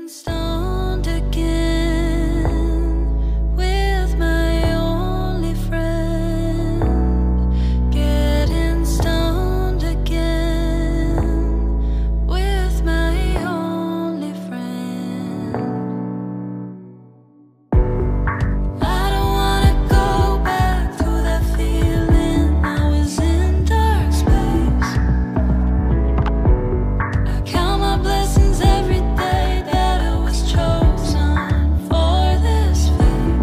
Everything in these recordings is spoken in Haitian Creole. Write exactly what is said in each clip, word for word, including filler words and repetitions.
Stoned again with my only friend. Getting stoned again with my only friend. I don't wanna go back to that feeling. I was in dark space. I count my blessings every day that I was chosen for this fate.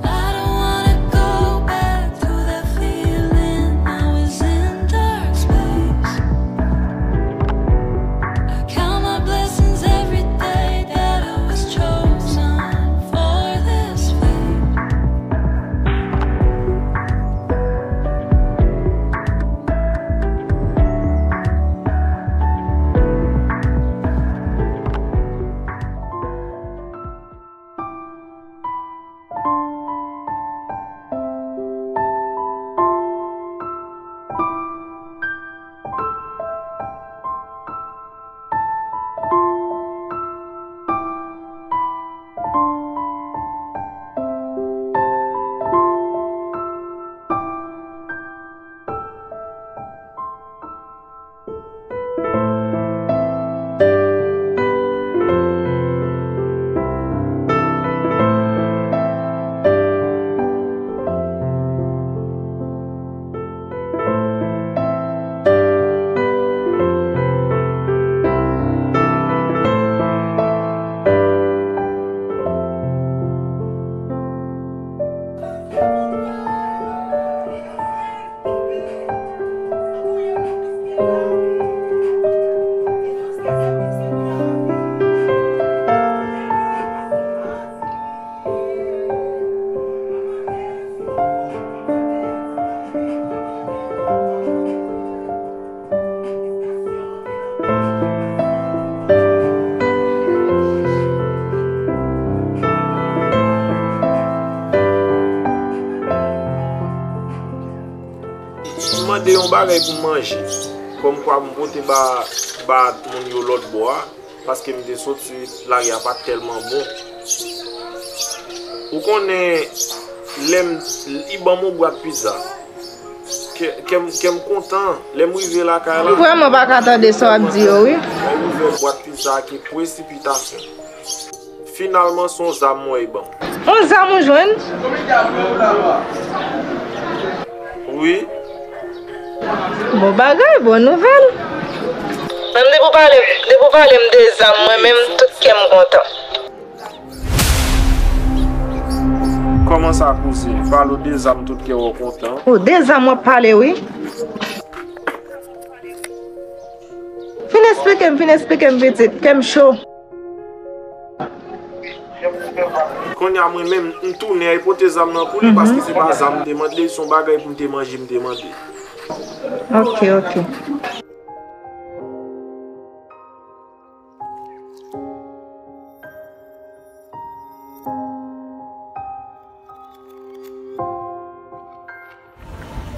I don't wanna go back to that feeling. I was in dark space. I count my blessings every day that I was chosen for this fate. M mande yon bagay pou m manje, kòmkwa m pote ba, ba moun yo lòt bò a, paske m te soti, lari a pa t tèlman bon. Ou konnen, lè m, li ban m yon bwat pizza. Kè, kè m, kè m kontan. Lè m rive lakay la, m vrèman pa ka tande sa w ap di yo, wi. Lè m ouvè bwat pizza a, ki presipitasyon. Finalman, se yon zam mwen li ban m. Yon zam ou jwenn? Wi. Bon bagay, bon nouvèl. Menm depi w pale, depi w pale m de zam, mwen menm, tout kè m kontan. Kòman sa, kouzin? Pale w de zam, tout kè w kontan? O, de zam w ap pale, wi. Fin esplike m, fin esplike m, pitit, kè m cho. Kounye a, mwen menm, m tounen al pote zam nan pou li, paske se pa zam m te mande, se yon bagay pou m te manje m te mande. Ok, ok.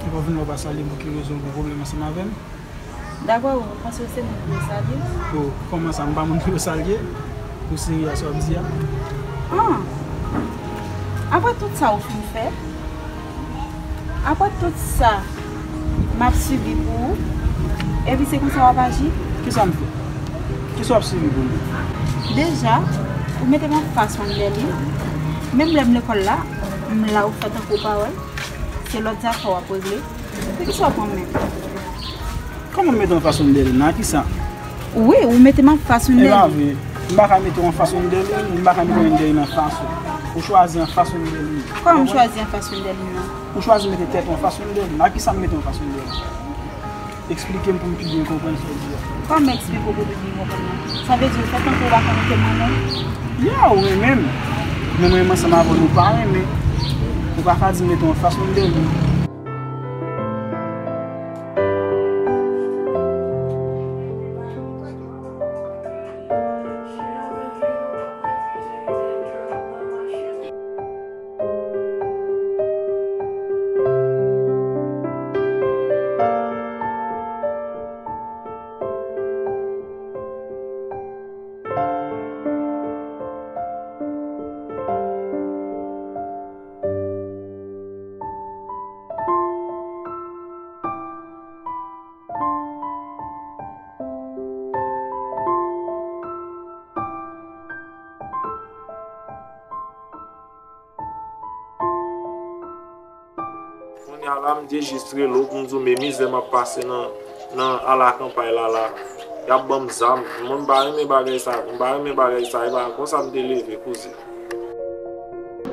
Ou pa vin la, ou pa salye m, pou ki rezon, ou gen pwoblèm ansanm avè m? Dabò, ou panse se moun pou yo salye? O, kòman sa, m pa moun pou yo salye? Ou serye a sa w ap di a? Ah! Apre tout sa ou fin fè, apre tout sa m ap sibi pou ou, epi se konsa w ap aji? Kisa m fè? Kisa w ap sibi pou mwen? Deja, ou mete m anfas yon dèlin. Menm lè m lekòl la, m la, ou fè tankou w pa wè. Se lòt zafè w ap regle. Poukisa w pran m menm? Kòman m mete w anfas yon dèlin? Nan kisa? Wi, ou mete m anfas yon dèlin. E pa vre. M pa ka mete w anfas yon dèlin, m pa ka mete w yon dèlin anfas ou. Ou chwazi anfas yon dèlin. Kòman m chwazi anfas yon dèlin nan? Ou chwazi mete tèt ou anfas yon dèlin. Nan kisa m mete w anfas yon dèlin? Eksplike m pou m pi byen konprann sa w di a. Kòman m eksplike w pou w pi byen konprann mwen? Sa vle di ou fè tankou ou pa konn ke m renmen w? Ya, ou renmen m. Men mwen menm ansanm avè w, nou pa renmen. Ou pa ka di m mete w anfas yon dèlin. M te jis rele w pou m di w men mizè m ap pase nan, nan alakanpay la la. Y ap ban m zam. Mwen m pa renmen bagay sa, m pa renmen bagay sa, e pa konsa m te leve, kouzin.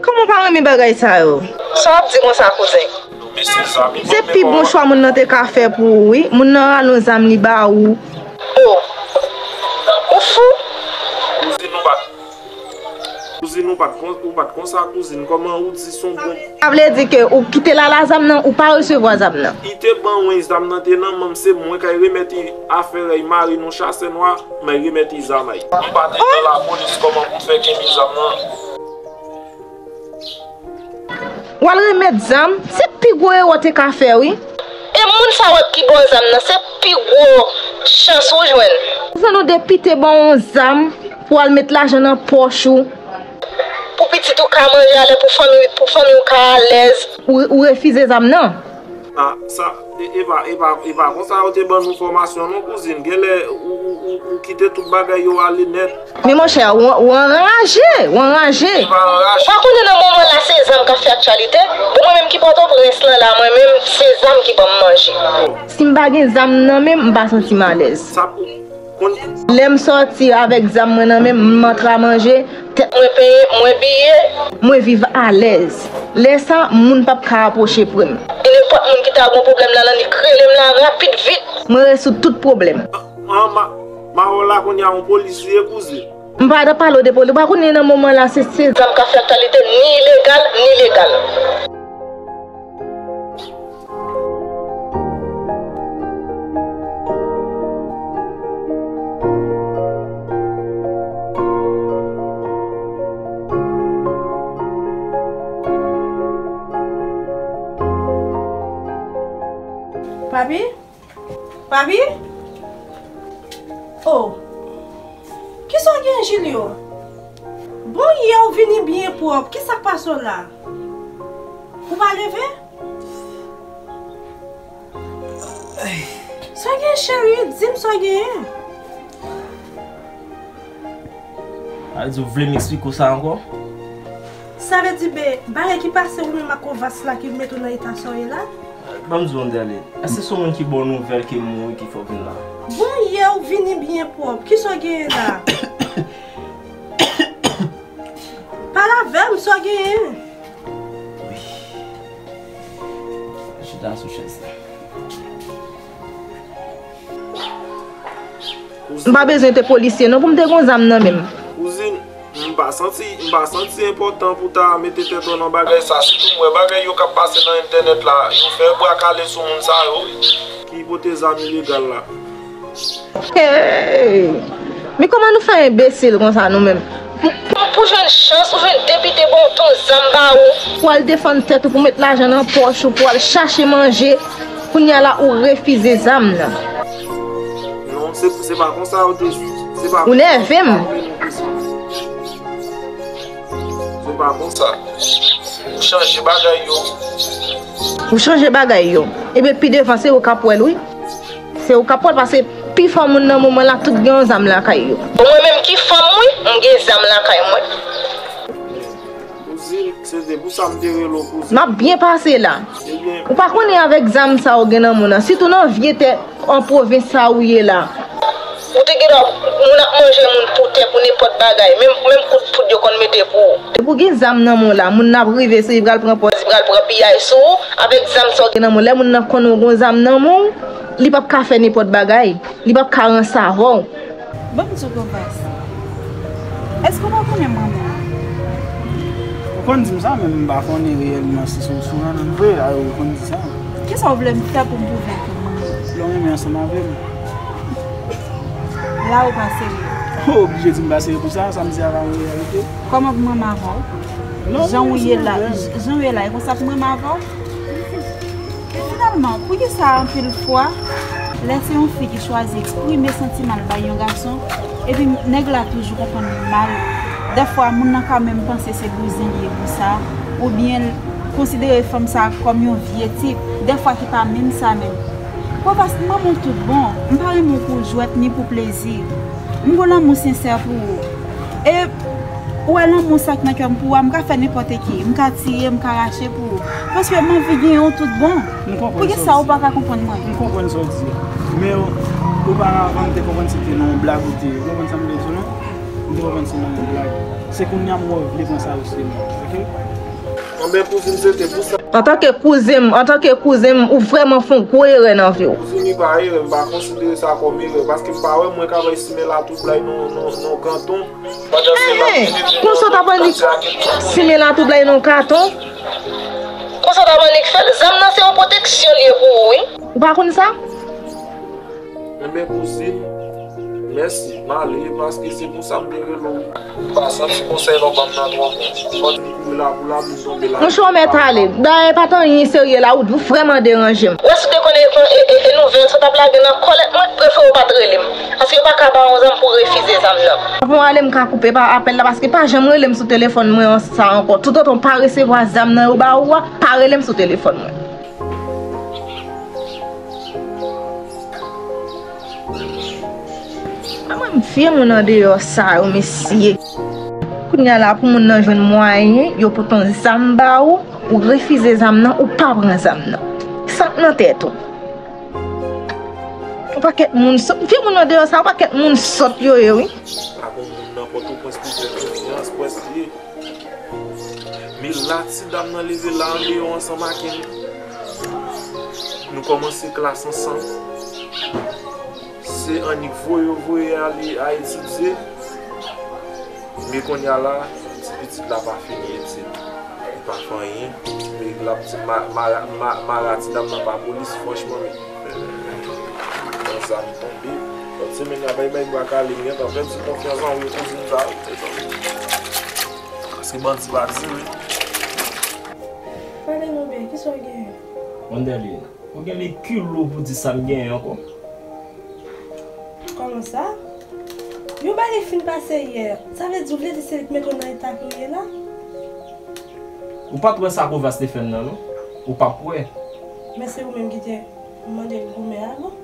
Kòman w pa renmen bagay sa yo? Sa w ap di konsa, kouzen? Se pi bon chwa moun nan te ka fè pou ou, wi. Moun nan rale yon zam, li ba ou. Oh! Ou fou? Kouzin, ou pa t, kouzin, ou pa t kon, ou pa t konsa, kouzin. Kòman ou di s on bon. Sa vle di ke ou kite Lala zam nan, ou pa resevwa zam nan? Li te ban mwen zam nan, te nan men m, se mwen k al remèt li afè l, mari nou chasè nwa, mwen remèt li zam ay. M pa te nan lapolis, kòman pou m fè kenbe zam nan? W al remèt zam, se pi gwo erè w te ka fè, wi. E moun sa w ki ba w zam nan, se pi gwo chans ou jwenn. Ou fè nou depi te ban w zam pou w al met lajan nan pòch ou. Pou pitit ou ka manje alè, pou fanmi, pou fanmi w ka alèz. Ou, ou refize zam nan? Ah, sa, e, e pa, e pa, e pa konsa yo te ban nou fòmasyon non, kouzin. Genlè, ou, ou, ou, ou kite tout bagay yo ale nèt. Men monchè, ou, ou anraje, ou anraje. Ou pa anraje. Ou pa konnen nan moman la se zam k ap fè aktyalite? Bon, mwen menm ki Pòtoprens lan la, mwen menm, se zam ki ban m manje. Si m pa gen zam nan men m, m pa santi m alèz. Sa pou Lè m sòti avèk zam mwen nan men m, m antre a manje, tèt mwen penyen, mwen biye. Mwen viv alèz. Lè sa, moun p ap ka apwoche pre m. E nenpòt moun ki ta gon pwoblèm la nan li k rele m la rapid vit. Mwen rezoud tout pwoblèm. An, ma, Mawòl la kounye a yon polis li ye, kouzin. M pa ta pale w de polis, ou pa konnen nan moman la se, se zam k ap fè aktyalite ni ilegal, ni legal. Papi? Papi? Oh! Kisa w gen, Julio? Bon, yè w vini byen pwòp. Kisa k pase w la? Ou pa leve? Sa gen, cheri? Di m sa genyen. A di w vle m eksplike w sa ankò? Sa vle di, be, bagay ki pase ou menm ak Kovas la ki mete w nan eta sa w ye la? Ban m di w, Anderley, èske se yon moun ki ba w nouvèl ke m mouri ki fè w vin la? Bon, yè w vini byen pwòp. Kisa w genyen la? Pale avè m, sa w genyen? Wi. Chita sou chèz la. M pa bezwen te polisye non pou m te gon zam nan men m. Kouzin, m pa santi, m pa santi enpòtan pou ta mete tèt ou nan bagay sa. Sitou m wè bagay yo k ap pase nan entènèt la, yo fè bwa kale sou moun sa yo, wi. Ki pote zam ilegal la. Hey! Men kòman nou fè enbesil konsa nou menm? Pou, pou jwenn chans, ou jwenn depite bon ton zam ba ou. Pou al defann tèt ou, pou met lajan nan pòch ou, pou al chache manje, kounye a la ou refize zam nan. Non, se, se pa konsa yo te, se pa. Ou nève m. Se pa konsa. Ou chanje bagay yo. Ou chanje bagay yo. Ebyen, pi devan, se ou k ap wè l, wi. Se ou k ap wè l, paske pifò moun nan moman la, tout gen yon zam lakay yo. Bon, mwen menm ki fanm, wi, m gen zam lakay mwen. Kouzin, se te pou sa m te rele w kouzin. M ap byen pase la. Ebyen. Ou pa konnen avèk zam sa ou gen nan men w nan, sitou nan vye tè an pwovens sa ou ye la. Ou te gen dwa, moun ap manje moun pou tè, pou nenpòt bagay. Menm, menm kout poud yo konn mete pou ou. Depi w gen zam nan men w la, moun nan ap rive sou li, pral pran pòz, pral pran piyay sou ou. Avèk zam sa w gen nan men w, lè moun nan konnen w gen zam nan men w, li p ap ka fè nenpòt bagay. Li p ap ka ranse avè w. Ban m di w, Kovas, èske w pa konnen manman w? Ou konn di m sa, men m pa konnen reyèlman si se w sou rann vre, a, ou konn di sa. Kisa w vle m fè pou m pwouve ke m renmen w? Lè w renmen ansanm avè m. La ou pa serye. Ou oblije di m pa serye pou sa, sa m di a pa yon reyalite. Kòman pou m renmen avè w? Non, jan ou ye la, jan ou ye la, e konsa pou m renmen avè w? E finalman, poukisa anpil fwa, lè se yon fi ki chwazi eksprime santiman l bay yon gason, epi nèg la toujou konprann li mal? Dèfwa, moun nan ka menm panse se bouzen li ye pou sa, oubyen l konsidere fanm sa a kòm yon vye tip, dèfwa ki pa menm sa menm. Kovas, m renmen w tout bon, m pa renmen w pou jwèt ni pou plezi. M gon lanmou sensè pou ou. E Ou wè lanmou sa k nan kè m pou ou a, m ka fè nenpòt ki, m ka tiye, m ka rache pou ou. Paske m anvi genyen w tout bon. M konprann sa w di. Poukisa ou pa ka konprann mwen? M konprann sa w di a. Men oparavan, m te konprann se te nan yon blag ou te ye. Ou konprann sa m vle di w lan? M te konprann se nan yon blag. Se kounye a m wè w vle pran sa o serye, oke? Anben, kouzin, se te pou sa. Antanke kouzen m, antanke kouzen m, ou vrèman fè yon gwo erè nan vi w. Kouzin, li pa erè, m pa konsidere sa kòm erè, paske m pa wè mwen ka bay Simela tout blay nan, nan, nan kanton. Enhen, konsa w t ap annik simen la tout la e nan katon. Konsa w t ap annik fè l. Zam nan se yon pwoteksyon l ye pou ou, wi. Ou pa konn sa? Enben, kouzin, mèsi. M ale, paske se pou sa m te rele w. M pa santi konsèy la w ban m nan twò bon. Fò m kouri la pou la, pou m tonbe la. Monchè, w mèt ale. Dayè, pa t anyen serye la, ou vrèman deranje m. Wè, si w te konnen e, e, e, e nouvèl sa w t ap lage nan kòlèt mwen, prefere w pa t rele m. Paske yo pa ka ba w zam pou w refize zam nan. Avan w ale, m ka koupe pa apèl la, paske pa janm rele m sou telefòn mwen an sa ankò. Toutotan w pa resevwa zam nan yo ba ou a, pa rele m sou telefòn mwen. A mwen, m vye moun andeyò sa yo, mesye. Kounye a la, pou moun nan jwenn mwayen, yo pote yon zam ba ou, ou refize zam nan, ou pa pran zam nan. Sa k nan tèt ou? Yon pakèt moun sòt, vye moun andeyò sa, yon pakèt moun sòt yo ye, wi. Pa gon moun nan Pòtoprens pou fè konfyans, prèske. Men la, ti dam nan leve la andeyò ansanm ak m. Nou kòmanse klas ansanm. Se annik voye yo voye ale a etidye. Men kounye a la, ti pitit la pa fini etid. Li pa fè anyen. Li, l ap di ma, ma, ma, mara ti dam nan pa polis, franchman, men, nan zam tonbe. Lòt semèn la, bay bay bwa kale, m gentan pèdi konfyans nan ou, kouzin sa yo, mezanmi. Paske bandi pa tire. Pale non, byen, kisa w genyen? Wanderline, ou gen lekil ou pou di sa m genyen ankò? Kòman sa? Yon bagay fin pase yè. Sa vle di w vle di se li k mete w nan eta ke w ye la? Ou pa t wè sa Kovas te fè m nan, non? Ou p ap kwè. Men se ou menm ki te mande l goumen a, non?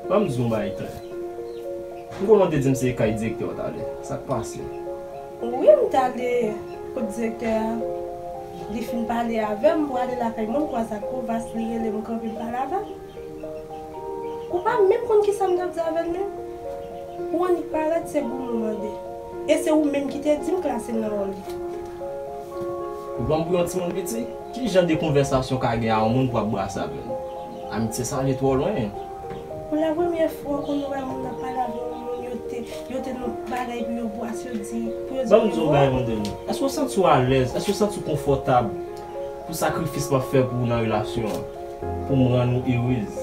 Ban m di w yon bagay klè. M konnen w te di m se kay direktè w t ale. Sa k pase? Wi, m t ale kot direktè a. Li fin pale avè m pou ale lakay mwen, m kwaze ak Kovas, li rele m kanpe, m pale avè l. Ou pa menm konn kisa m t ap di avè l menm. Ou annik parèt, se goumen w mande. E se ou menm ki te di m klase l nan wòl li. Ou pran m pou yon timoun piti? Ki jan de konvèsasyon w ka gen a yon moun pou w ap brase avè l? Amitye sa ale twò lwen. Pou la premyè fwa, w konn wè moun ap pale avè yon moun, yo te, yo te nan bagay pou yo brase, yo di, pou yo di. Ban m di w yon bagay, Wanderline. Èske w santi w alèz? Èske w santi w konfòtab pou sakrifis m ap fè pou ou nan relasyon an? Pou m rann ou erez.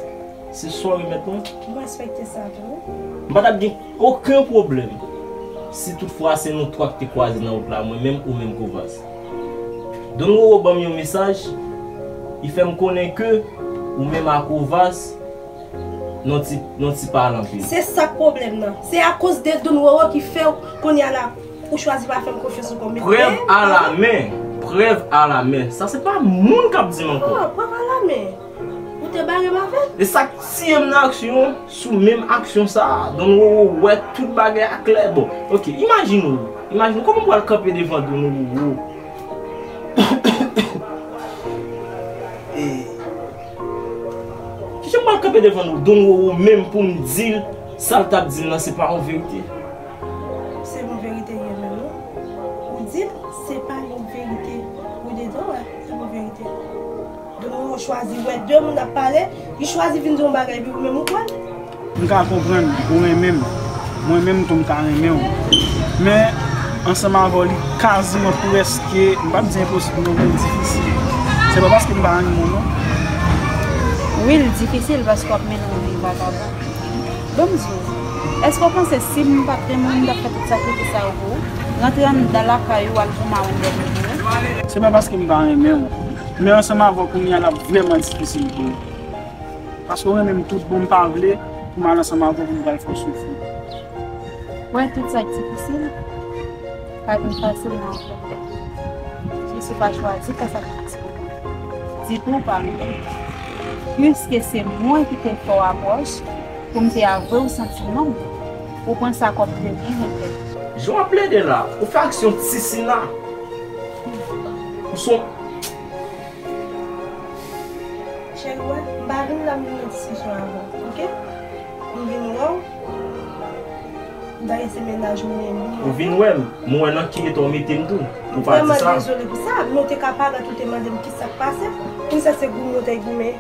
Se sa w remèt mwen? M respekte sa tou, wi. M pa t ap gen okenn pwoblèm si toutfwa se nou twa ki te kwaze nan wout la, mwen menm, ou menm, Kovas. Don Roro ban m yon mesaj, li fè m konnen ke ou menm ak Kovas, nou ti, nou ti pale anpil. Se sa k pwoblèm nan. Se akoz de Don Roro ki fè w kounye a la, ou chwazi pa fè m konfyans ankò. Men prèv alamen, prèv alamen. Sa se pa moun k ap di m ankò. Oh, prèv alamen. Ou te bare m avè l? E sa k tiye m nan aksyon an, sou menm aksyon sa a, Don Roro wè tout bagay a klè. Bon, oke, imajine w, imajine w, kòman m pral kanpe devan Don Roro? E, kijan m pral kanpe devan Don Roro menm pou m di l sa l t ap di m nan se pa yon verite? Se yon verite l ye menm, non. Ou di l se pa yon verite. Ou dedan wè, se yon verite. Don Roro chwazi wè de moun ap pale, li chwazi vin di yon bagay epi ou menm ou kwè l. M ka konprann ou renmen m. Mwen menm tou m ka renmen w. Men, ansanm avè w, li kaziman prèske, m p ap di enposib non, men l difisil. Se pa paske m pa renmen w non. Wi, l difisil paske w ap mennen yon vi vagabon. Ban m di w, èske w panse si m pa t renmen w, m t ap fè tout sakrifis sa yo pou ou? Rantre anndan lakay ou, al pou marenn dènye pou ou? Se pa paske m pa renmen w. Men ansanm avè w kounye a l ap vrèman difisil pou ou. Paske w renmen m tout bon, m pa vle pou m al ansanm avè w pou m pral fè w soufri. Wè, tout sa k difisil pa vin fasilman ankò. Jis ou pa chwazi fè sakrifis pou mwen. Di tou w pa renmen m. Piske se mwen ki te fè w apwòch, Pou m te avwe w santiman m, ou pran sa kòm plede, mon frè. Jan w ap plede la, ou fè aksyon ti sina. Ou son Cheri, wè, m pa vin la m vin nan diskisyon avè w, oke? M vin wè w, dayè se mennaj mwen menm. Ou vin wè m, m wè nan ki eta w mete m tou. Ou pa di sa. M vrèman dezole pou sa, men w te ka parèt ou te mande m kisa k pase. Kisa se goumen w te goumen?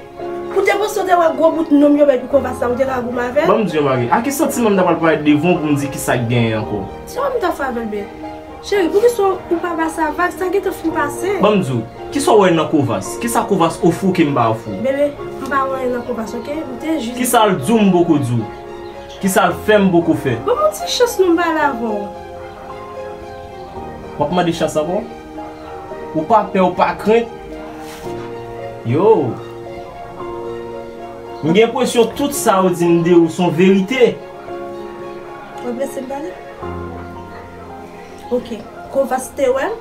Ou te panse w te wè gwo bout nonm yo bay pou Kovas la, ou te ka goumen avè l? Ban m di yon bagay, a ki santiman m ta pral parèt devan w pou m di kisa k genyen ankò? Se wè m ta fè avè l, bebe. Cheri, poukisa w pa ba sa vag? Sa gentan fin pase. Ban m di w, kisa w wè nan Kovas? Kisa Kovas ofri w ke m pa ofri w? Bebe, m pa wè anyen nan Kovas, oke? M te jis Kisa l di w m poko di w? Kisa l fè m poko fè? Ban m yon ti chans non m pale avè w. W ap mande chans ankò? Ou pa pè, ou pa krent? Yo! M gen enpresyon tout sa yo di m de ou se yon verite. W ap lese m pale? Oke. Kovas te wè m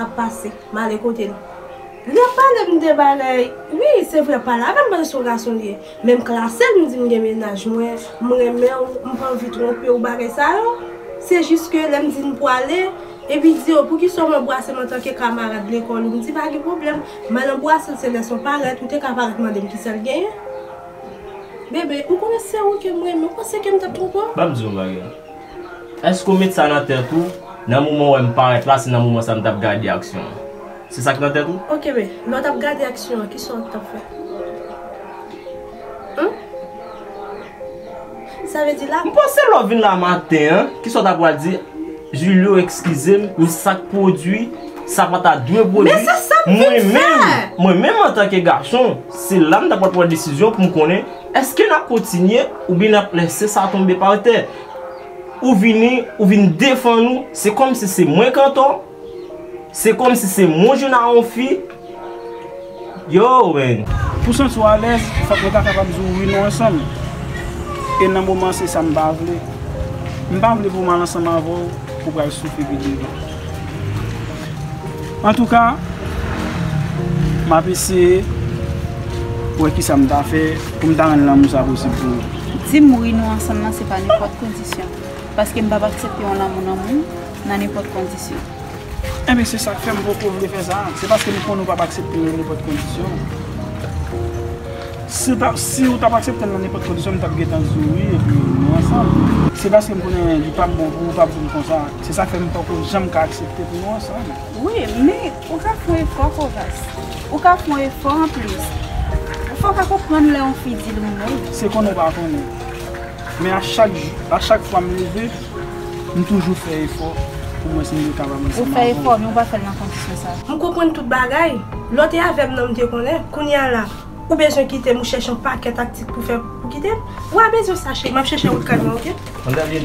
ap pase, m ale kote l. Li ap pale m de bagay. Wi, se vre, pale avè m, paske se yon gason li ye. Men m klase l, m di m gen mennaj mwen, m renmen w, m pa anvi twonpe w, bagay sa yo. Se jis ke lè m di n pwale, epi di yo, poukisa w anbrase m antanke kamarad lekòl ou? M di pa gen pwoblèm. M al anbrase l, se lè sa w parèt, ou te ka parèt mande m kisa l genyen. Bebe, ou konnen se ou ke m renmen, ou panse ke m t ap twonpe w? Ban m di w yon bagay. Èske w met sa nan tèt ou, nan moman w wè m parèt la, se nan moman sa a m t ap gade aksyon an? Se sa k nan tèt ou? Oke, men, lè w t ap gade aksyon an, kisa w t ap fè? Humm? Sa vle di la M panse lè w vin la maten an, kisa w ta pral di? Julio, eskize m, men sa k pwodui, sa pa ta dwe pwodui. Men se sa m vin fè! Mwen menm, mwen menm antanke gason, se la m ta pral pran desizyon pou m konnen èske n ap kontinye oubyen n ap lese sa tonbe pa tè. Ou vini, ou vin defann ou, se kòmsi se mwen k antò, se kòmsi se mwen jwenn a yon fi. Yo, men. Pou w santi w alèz, fòk mwen ta kapab di w wi nou ansanm. E nan moman se sa m pa vle. M pa vle pou m al ansanm avè w, pou w pral soufri pi devan. Antouka, m ap eseye wè kisa m ta fè pou m ta rann lanmou sa posib pou ou. Di m wi nou ansanm nan se pa nenpòt kondisyon. Paske m p ap aksepte yon lanmou nan moun nan nenpòt kondisyon. Enben, se sa k fè m poko vle fè sa. Se paske m konnen w p ap aksepte l nan nenpòt kondisyon. Si w t ap, si w t ap aksepte l nan nenpòt kondisyon, m t ap gentan di w wi, epi nou ansanm. Se paske m konnen li p ap bon pou ou, w p ap vin konsa. Se sa k fè m poko janm ka aksepte pou nou ansanm. Wi, men ou ka fè yon efò, Kovas. Ou ka fè yon efò anplis. Fò w ka konprann lè yon fi di l renmen w. Se konnen w pa konnen. Men a chak jou, a chak fwa m leve, m toujou fè efò pou mwen si m te kapab ansanm avè w. Ou fè efò, men ou pa fè l nan kondisyon sa. M konprann tout bagay. Lè w te avè m nan, m te konnen. Kounye a la, ou bezwen kite m, ou chèche yon pakèt taktik pou fè, pou kite m. Ou pa bezwen sa, cheri. M ap chèche wout kay mwen, oke? Ann ale.